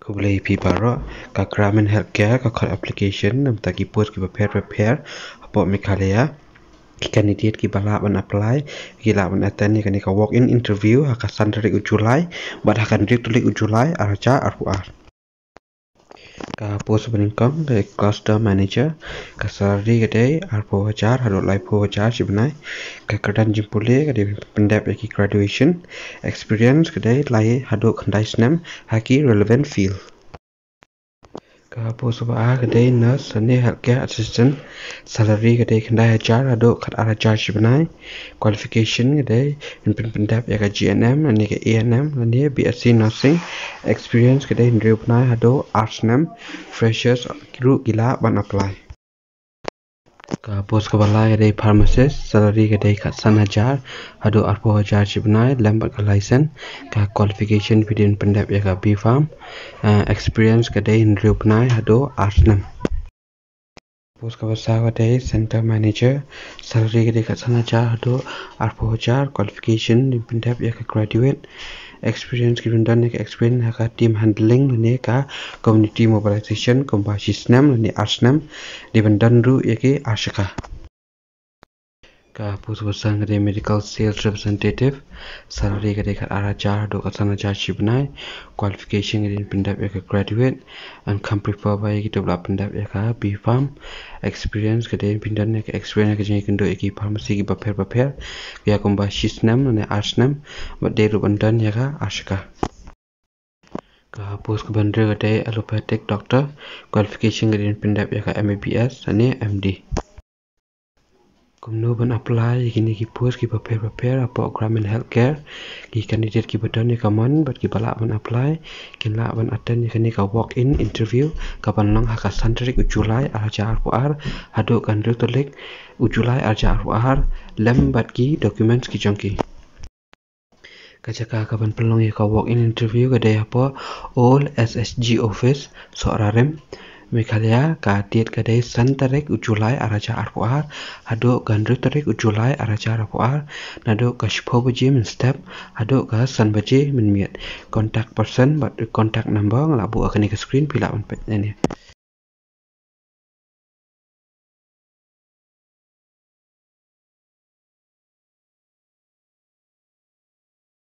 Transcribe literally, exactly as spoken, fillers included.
Khublei phi baroh. Ka Gramin Healthcare ka khot application namar ki post kiba pher bapher hapoh Meghalaya. Ki candidate kiba lah ban apply ki lah ban attend ïa kane ka walk-in interview ha ka san tarik u July bad ha ka hynriew tarik u July ar hajar arphew ar. Ka post ba nyngkong ka Cluster Manager, ka salary ka dei arphew hajar haduh laiphew hajar shi bnai. Ka kyrdan jingpule ka dei pyndep ïa ki graduation, experience ka dei lai haduh khyndai snem ha ki relevant field. Ka post ba ar ka dei Nurse lane Healthcare Assistant, salary ka dei khyndai hajar haduh khatar hajar shi bnai. Qualification ka dei pyn, pyn, pyndep ïa ka G N M lane ka A N M lane B S c Nursing. Experience ka dei hynriew bnai haduh ar snem. Freshers ruh ki lah ban apply. Ka post kaba lai ka dei Pharmacist, salary ka dei khatsan hajar haduh arphew hajar shi bnai lem bad ka license. Ka qualification phi dei pyndep ïa ka B Pharm. Uh, experience ka dei hynriew bnai haduh ar snem. Post kaba saw ka dei Center Manager, salary ka dei khatsan hajar haduh arphew hajar. Qualification dei pyndep ïa ka graduate. Experience ki dei pyndon ïa ka experience ha ka team handling lane ka community mobilization kumba shi snem lane ar snem. Dei pyndon ruh ïa ki ar shaka. Ka post ba san ka dei Medical Sales Representative, salary ka dei khatar hajar haduh khatsan hajar shi bnai. Qualification ka dei pyndep ïa ka graduate, and kham prefer ba ïa ki to ba la pyndep ïa ka B Pharm. Experience ka dei pyndon ïa ka experience ka jingïakynduh ïa ki pharmacy kiba pher bapher ïa kumba shi snem lane ar snem bad dei ruh pyndon ïa ka ar shaka. Ka post kaba hynriew ka dei Allopathic Doctor, qualification ka dei pyndep ïa ka M B B S lane M D. Kumno ban apply ïa kine ki post kiba pher bapher hapoh Gramin Healthcare? Ki candidate kiba don ïa ka mon bad kiba lah ban apply kin lah ban attend ïa kane ka walk-in interview kaban long ha ka san tarik u July ar hajar arphew ar haduh ka hynriew tarik u July ar hajar arphew ar lem bad ki documents ki jong ki. Ka jaka kaban pynlong ïa ka walk-in interview ka dei hapoh Old S H G Office, Sohrarim, Meghalaya. Ka date ka dei san tarik u July ar hajar arphew ar haduh ka hynriew tarik u July ar hajar arphew ar, naduh ka shiphew baje mynstep haduh ka san baje mynmiet. Contact person bad contact number nga la buh ha kane ka screen, phi lah ban peit nangne.